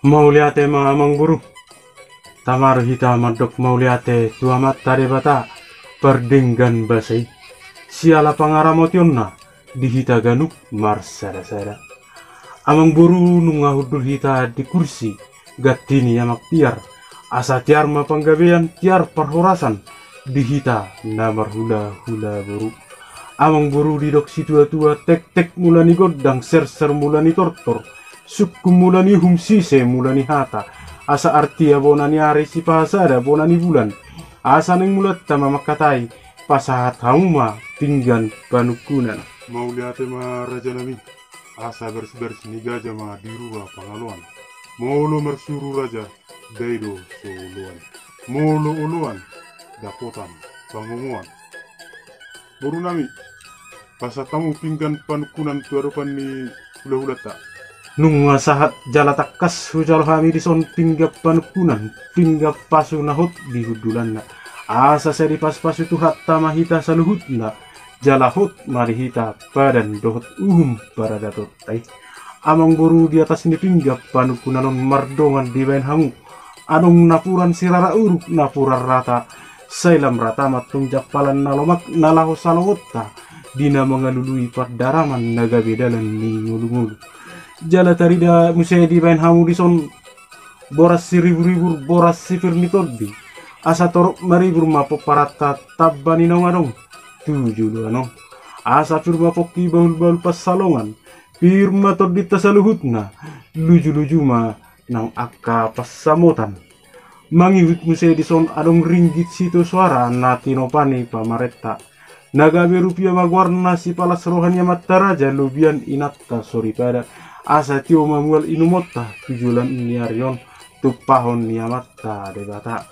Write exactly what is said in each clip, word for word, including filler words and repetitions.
Mauliate ma amangboru. Tama do hita mandok mauliate tu Amanta Debata pardenggan basa i, siala pangaramoti-onna di hita ganup marsadasada. Amangboru, nunga hundul hita di kursi ganti ni amak tiar, asa tiar ma panggabean, tiar parhorasan di hita na marhulahula boru. Amangboru, didok situatua, tektek mula ni gondang, serser mula ni tortor, sungkun mula ni uhum, sise mula ni hata, asa artia bona ni ari, sipahasada bona ni bulan. Asa naeng mulanta ma mangkatai, pasahat hamu ma pinggan panungkunan. Mauliate ma rajanami. Asa barisbaris ni gaja ma di rura pangaloan. Molo marsuru raja, dai do so oloan. Molo oloan, dapotan pangomoan. Borunami, pasahat hamu pinggan panungkunan tu adopan ni hulahulanta. Nunga sahat jala tangkas hujalo hami dison pinggan panungkunan, pinggan pasu na hot di hundulanna. Asa sai dipasupasu Tuhanta ma hita saluhutna, jala hot ma di hita padan dohot uhum paradatonta i. Amangboru, di atas ni pinggan panungkunan on mardongan dibaen hamu adong napuran sirara uruk, napuran rata, sai lam rata ma tong jampalan na lomak na laho salongonta di na mangalului pandaraman na gabe dalan ni ngolungolu. Jala tarida muse dibaen hamu dison boras siriburibur, boras sipir ni tondi, asa torop maribur ma pomparanta tamba ni naung adong tu joloan on. Asa pir ma pongki bahulbahul pansalongan, pir ma tondinta saluhutna, lujuluju ma nang angka pansamotan. Mangihut muse dison adong ringgit sitio soara na tinopa ni pamarenta, na gabe rupia ma goarna, sipalas roha ni amanta raja, lobian inanta soripada. Asa tio ma mual inumonta tu joloan ni ari on, tumpahon ni Amanta Debata.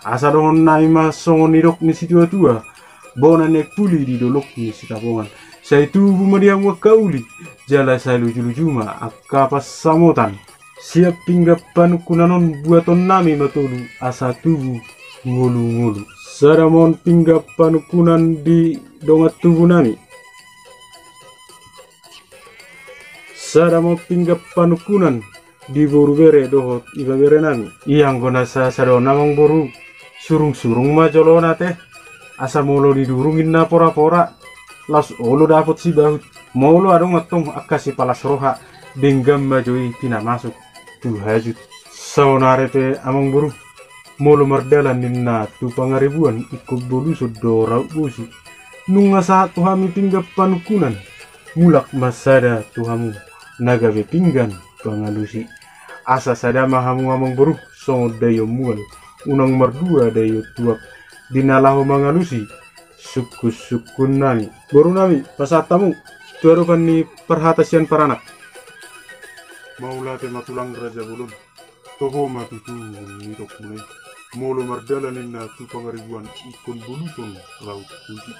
Asa dohononnami ma songon nidok ni situatua: Bona ni aek puli di dolok ni Sitapongan. Sai tubu ma di hamu angka uli, jala sai lujuluju ma angka pansamotan. Sian pinggan panungkunan on buatonnami ma tolu asa tubu ngolungolu. Sada ma on pinggan panungkunan di dongan tubunami. Sada ma on pinggan panungkunan di boru bere dohot iba berenami. Ia anggo na sa-, sada on amangboru, surungsurung ma jolona te. Asa molo didurung inna porapora, laos olo dapot sibahut. Molo adong antong angka sipalas roha, denggan ma jo i pinamasuk tu hajut. Saonari pe amangboru, molo mardalan ninna tu Pangaribuan, ingkon boluson do raut bosi. Nunga sahat tu hami pinggan panungkunan, mulak ma sada tu hamu na gabe pinggan pangalusi. Asa sada ma hamu amangboru songon daion mual, unang mardua daion tuak, di na laho mangalusi sungkunsungkunnami. Borunami, pasahat hamu tu adopan ni parhata sian paranak. Mauliate ma tulang raja bolon. Toho ma tutu nidokmuna i. Molo mardalan ninna tu Pangaribuan, ingkon boluson raut bosi.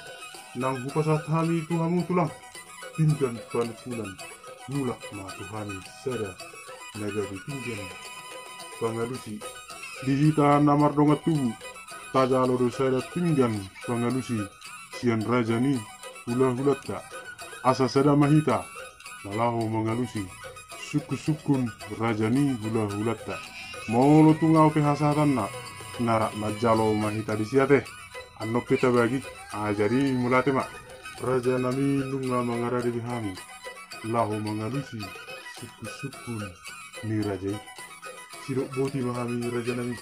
Nang hupasahat hami tu hamu tulang pinggan panungkunan, mulak ma tu hami sada na gabe pinggan pangalusi. Di hita na mardongan tubu, tajalo do sada pinggan pangalusi sian raja ni hulahulanta. Asa sada ma hita na laho mangalusi sungkunsungkun raja ni hulahulanta. Molo tung ahu pe hasahatanna, na rap manjalo ma hita disi ate. Annon pe tabagi. Ah, jadi mauliate ma. Rajanami, nunga mangarade be hami laho mangalusi sungkunsungkun ni raja i. Sidok boti ma hami rajanami.